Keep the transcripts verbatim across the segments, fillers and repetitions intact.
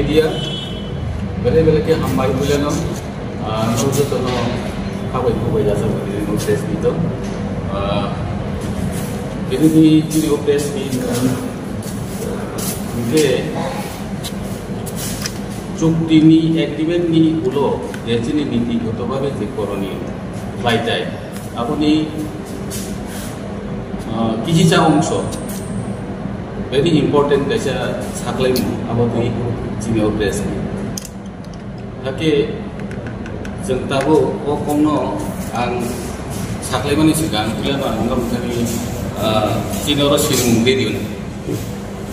Media, belai belai khe hambai builano, ah, no jotono khabai khubai jasa bini no press meet o. Ah, bini ni chini o press meet, ah, hingke chukti ni agreement ni ulo je chini niti goto bhabe je koroni khlai tai. Aboni, ah, kisi cha ongso, very important kaisa saklaimung, abo twi chini o press ni. Hakhe chwng tabuk o kokno ang saklaimani swkang, puilano ang wngkha bwthani, ah, chini oro sinimung de diun.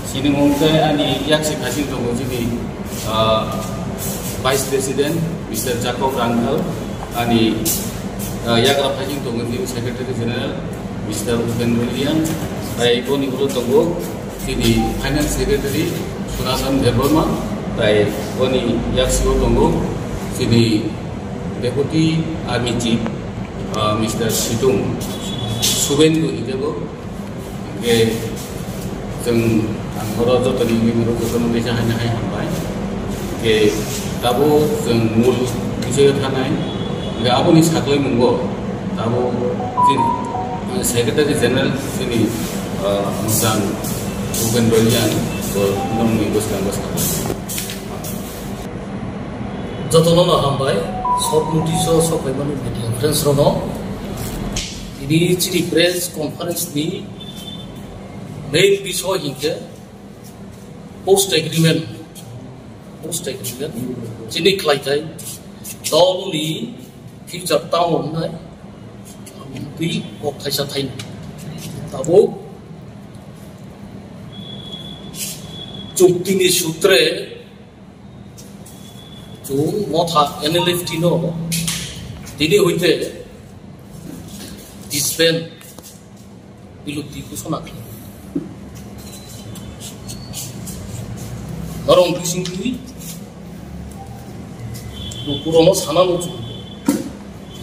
Sinimung khe ani yaksi phasing tongo chini, ah, Vice President Mister Jacob Rangthal, ani, ah, yagra phasing tongo chini Secretary General Mister Upen William, tai boni ulo tongo chini Finance Secretary Sunatan Debbarma, tai boni yaksi o tongo chini Deputy Army Chief, ah, Mister Situng Subendu Hijabo. Hingke chwng ang oro jotoni wngwi moro jotono teisa haino hai hambai. Hingke tabuk chwng mul bisoyo thanai. Hingke aboni saklaimungo tabuk chini, eh, Secretary General chini, eh, Mujang Bhupen Baijang bo nongni bwskango sakha. Jotono no hambai, short notice o sokphaimani media friends rokno. Tini chini press conference ni main bisoy hinkhe post agreement, post agreement chini khlaitai dol ni future tamo wngnai twi kok thaisa thaini. Tabuk chukti ni sutre Chwng motha N L F T no tini hoite disband, bilupti kusona khlai. Norong bisingtwi lukurono sanano chwng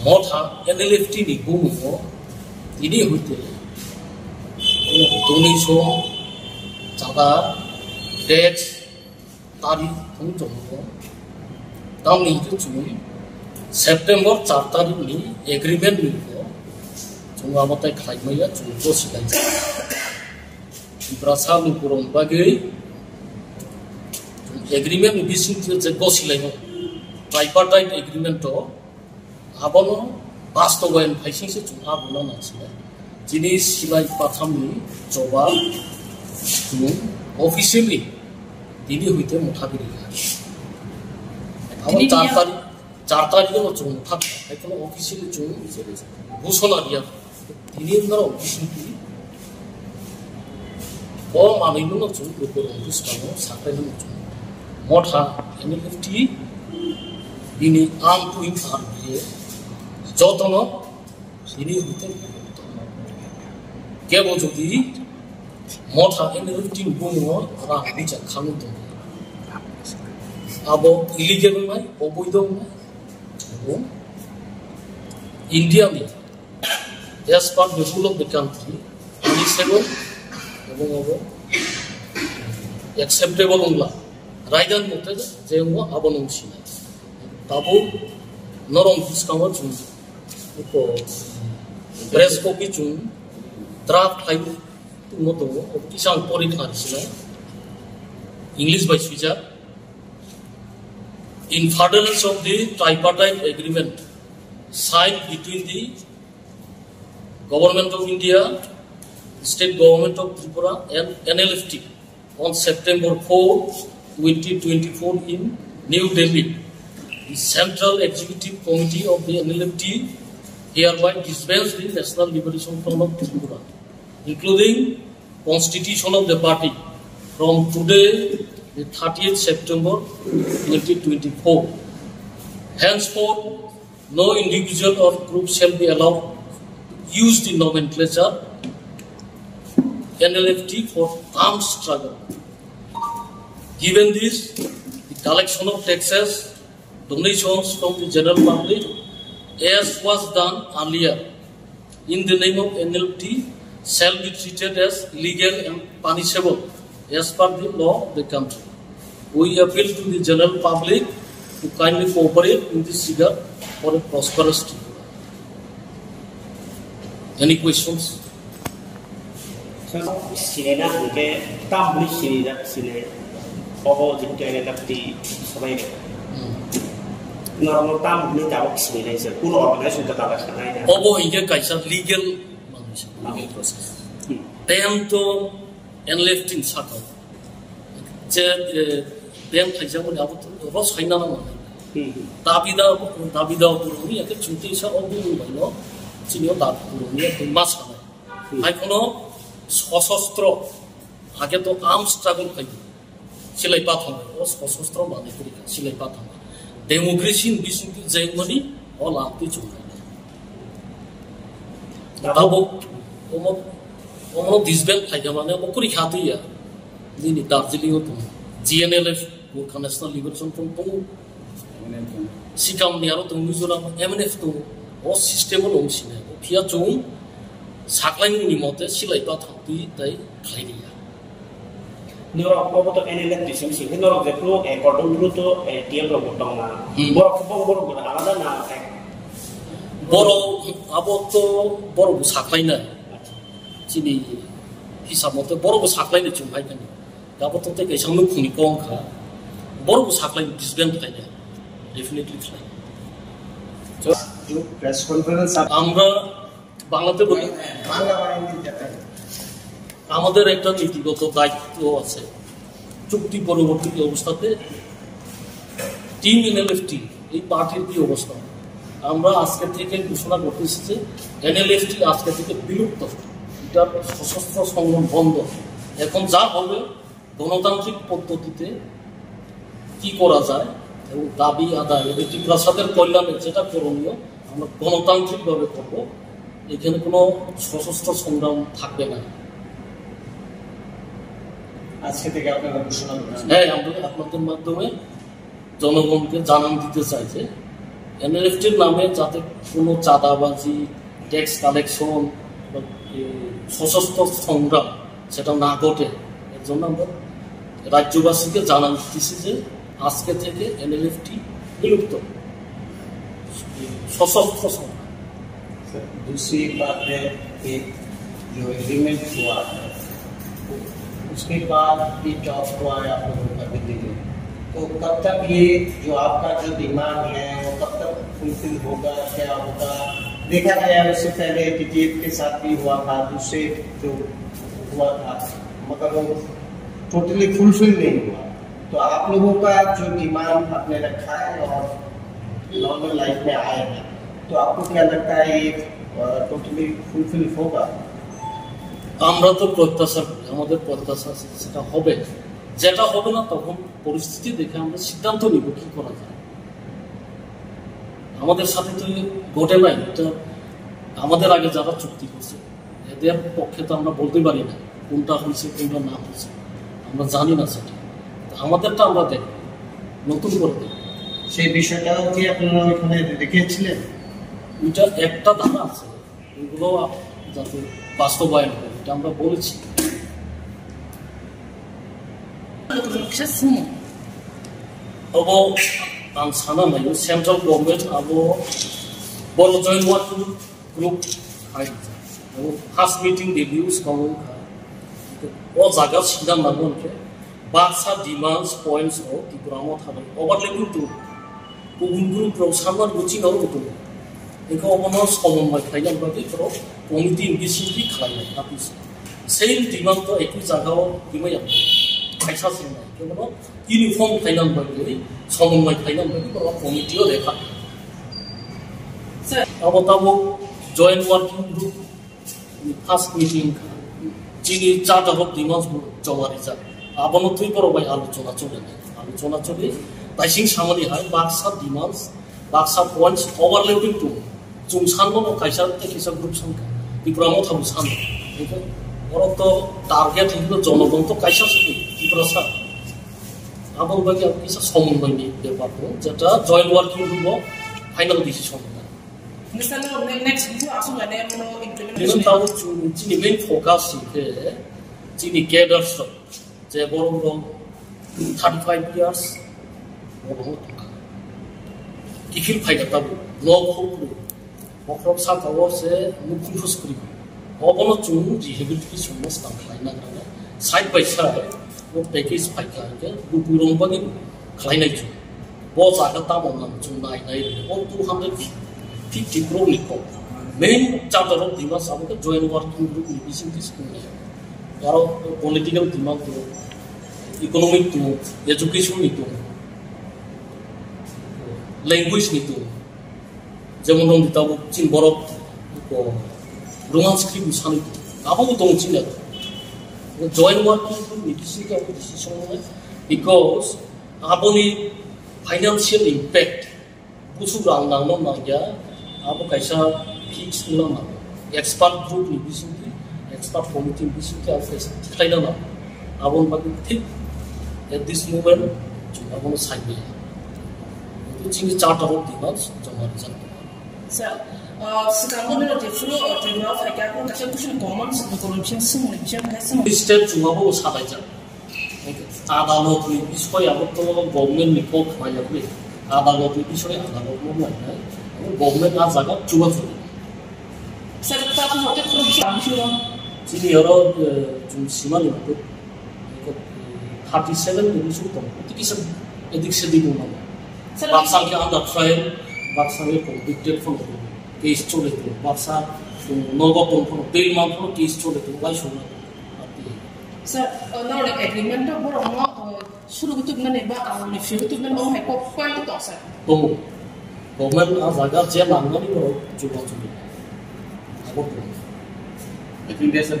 motha N L F T ni bumungo tini hoite donation, chada, tax, tari thung chwng ko. Tamni hwnkhe chwng September char tarikh ni agreement ni ko chwng abo tai khlai maya chwng gosi lai. Tiprasa lukurok bagwi chwng agreement ni bising je gosi lai no. Tripartite agreement to Abono bastobayan phaisingse chwng abono nangsinai. Chini silai pathamni choba chwng officially tini hoite motha biri kha. Abo Tini char niya- tarikh, char tarikh no chwng motha kha. Haikhe officially chwng busona riya. Tini norok bisingtwi o manwi no chwng lukurok bwskango saklaino chwng motha N L F T bini amtwi R B A jotono bini hwnkhe kebo jodi motha N L F T ni bumungo rang bucha khangwi tongo, abo illegal wngnai, oboidho wngnai, abo India ni as per the rule of the country, permissible, ebong abo acceptable wngla. Raidani mote je wngma abo nung sinai. Tabuk norong bwskango chwng iko press copy chwng draft khai tongmo tongo, obo kisa ang pori khna sinai. English bai swijak. In furtherance of the tripartite agreement signed between the Government of India, State Government of Tripura and N L F T on September four, twenty twenty-four in New Delhi, the Central Executive Committee of the N L F T hereby disbands the National Liberation Front of Tripura, including constitution of the party from today, the thirtieth September twenty twenty-four. Henceforth, no individual or group shall be allowed to use the nomenclature N L F T for armed struggle. Given this, the collection of taxes, donations from the general public, as was done earlier, in the name of N L F T, shall be treated as illegal and punishable as per the law of the country. We appeal to the general public to kindly cooperate in this regard for a prosperous Tripura. Any questions? Sinai na hwnkhe tam hwnwi sinijak sinai. Obo je N L F T sabai rok. Hmm. Norokno tam hwnwi tabuk sinai se. Kuno organization ta tabuk sinai na. Obo hwnkhe kaisa legal manwi se, legal process. Hmm. Tei ang to N L F T ni sakao je, eh, ban khaijakmani abo to ro saina nang nang. Hmm. Dabi da, dabi da buruni ya ke chungti sa o buru bai no. Chini o dabi buruni ya ma sanai. Hmm. Hai kono sosostro, age to arm struggle khai. Silai pathang, o sosostro mane kuri ka, silai pathang. Democracy ni bising tu jeng mani, o lam tu chung khai. Abo, omo, omo disband khai ka mane, omo kuri kha tu ya. Nini Darjeeling o tongo. G N L F, Gorkha National Liberation Front tongo. Sikam ni aro tongo Mizoram, M N F tongo. O system o nung sinai. O phiya chung saklai nung ni mote silai pathang twi tai khlai ri ya. Norok obo to N L F T simi simi norok je pro, eh, cordon bleu to, eh, T F rok bo tong na. Hmm. Borok khe bo borok bo alada na, eh. Borok abo to borok bo saklai na. Chini hisab mote borok bo saklai na chung hai kani. Abo to tei kaisa nukhungni kong kha. Borok bo saklai disband khlai ya. Definitely khlai. जो press conference आप আমরা বাংলাতে বলি, বাংলা বাহিনীর যাতে আমাদের একটা নীতিগত দায়িত্ব আছে। চুক্তি পরবর্তী অবস্থাতে টিম এনএলএফটি এই পার্টির কি অবস্থা? আমরা আজকে থেকে ঘোষণা করতেছি যে এনএলএফটি আজকে থেকে বিলুপ্ত, এটার সশস্ত্র সংগ্রাম বন্ধ। এখন যা হবে গণতান্ত্রিক পদ্ধতিতে কি করা যায় এবং দাবি আদায় এবং ত্রিপ্রাসাদের কল্যাণে যেটা করণীয় আমরা গণতান্ত্রিকভাবে করব। এখানে কোনো সশস্ত্র সংগ্রাম থাকবে না। আজকে থেকে আপনারা ঘোষণা করছেন? হ্যাঁ, আমরা আপনাদের মাধ্যমে জনগণকে জানান দিতে চাই যে এনএলএফটির নামে যাতে কোনো চাঁদাবাজি, ট্যাক্স কালেকশন বা, এ, সশস্ত্র সংগ্রাম সেটা না ঘটে, এর জন্য আমরা রাজ্যবাসীকে জানান দিতেছি যে আজকে থেকে এনএলএফটি বিলুপ্ত, সশস্ত্র সংগ্রাম। सर, दूसरी बात है कि जो एग्रीमेंट हुआ है, उसके बाद भी टॉक हुआ है आप लोगों का दिल्ली में, तो कब तक ये जो आपका जो डिमांड है, वो कब तक फुलफिल होगा, क्या होगा? देखा गया, उससे पहले टीटीएफ के साथ भी हुआ था, दूसरे जो हुआ था, मगर वो टोटली फुलफिल नहीं हुआ। तो आप लोगों का जो डिमांड आपने रखा है और नॉर्मल लाइफ में आए हैं, तो आपको क्या लगता है ये, अ, टोटली फुलफिल होगा? আমরা তো প্রত্যাশা করি, আমাদের প্রত্যাশা আছে সেটা হবে। যেটা হবে না, তখন পরিস্থিতি দেখে আমরা সিদ্ধান্ত নিব কি করা যায়। আমাদের সাথে তো ঘটে নাই, এটা আমাদের আগে যারা চুক্তি করছে, এদের পক্ষে তো আমরা বলতে পারি না কোনটা হয়েছে, কোনটা না হয়েছে, আমরা জানি না সেটা। তো আমাদেরটা আমরা দেখব, নতুন করে দেখব। সেই বিষয়টাও কি আপনারা ওইখানে রেখেছিলেন? ওইটা একটা ধারা আছে, ওইগুলো আপ-, যাতে বাস্তবায়ন হয়, এটা আমরা বলেছি। Obo ang sana naio, central government abo boro joint working group khai rijak. Abo first meeting review swkang wngkha. O jaga sida nango hwnkhe baksa demands points rok Tipra Motha bai overlapping tong. Kubun group rok samar bo chini oro bo tongo. Hingke obono somonmai khlaina bagwi borok committee ni bisingo khlainai office. Same demand to ekui jagao rimai ya. Kaisa se wngnai. Hingke bono uniform khlaina bagwi, somonmai khlaina bagwi borok committee o lekha. Sir. Abo tabuk joint working group First meeting chini charta rok demands bo joma rijak. Abono twi borok bai alochona choli. Alochona choli. Taising samani hai baksa demands, baksa points overlapping tong. Chwng sanmano kaisa tei kisa group sankha. Tipra Motha bo sano. Borok to target hino jonogon to kaisa se Tiprasa. Aboni bagwi ang kisa somonmai ni bepar tong. Jeta joint working group o final decision. Nisa no ne-, next bu asung ane mono implement. Nisa tawo chu-, chini main focus si khe chini cadres rok, je borok rok Thirty five years, obo tongkha. Kiphil phaikha tabuk, nok huk kwrwi. Bokhorok saka o se nukhung phus kwrwi. Obono chwng rehabilitation no swkang khlai nagra. Side by side, o package phaikha hwnkhe, bukurok bagwi khlainai chwng. Bo jaga tamo nang chwng nai nai rw. O two hundred fifty crore ni kok. Main charter of Dima sabo khe joint working group ni bising twi swkang nai. Aro political demand to, economic to, education ni to, language ni to. Jemon nong di tabuk chin borok ko Roman script ni sanwi to. Abo bo tong chin. Joint working group ni bising khe abo decision nai. Because aboni financial impact Busu rang nangno nangya, abo kaisa fix wngna nango. Expert group ni bisingtwi, expert committee ni bisingtwi abo kaisa tikhlaina nango. Aboni bagwi thik at this moment chwng abono sai maya. Hwnkhe chini charter of demands joma rijak tongo. Sir, uh, swkango nini jephuru, uh, Tripura o phaikha, aboni kaisa question common, common question swngmani, question hai swngmani. State chwng abo salaijak. Adalotni bisoi abo to government ni kok khlai ya bwle. Adalotni bisoi adalot no nai nai. Abo government a jaga chuba chuba. Sir, ta ko hote khurub sa bising ro. Chini oro, eh, chwng simani hote, eh, thirty seven ni bising tong. Oti kisa edik sedik no nai. Sir, baksa ke under trial, baksa ke convicted phone, case chole to, baksa, um, nogo tong phone, bail man phone, case chole to, lai sona. Sir, uh, no, like, agreement to borok no, uh, suru gutuk nani ba, uh, ni fiu gutuk nani, oh, hai, kok, koi to, sir. Tongo. Government a jaga je nangmani borok chuba chuba. Abo tongo. I think there's a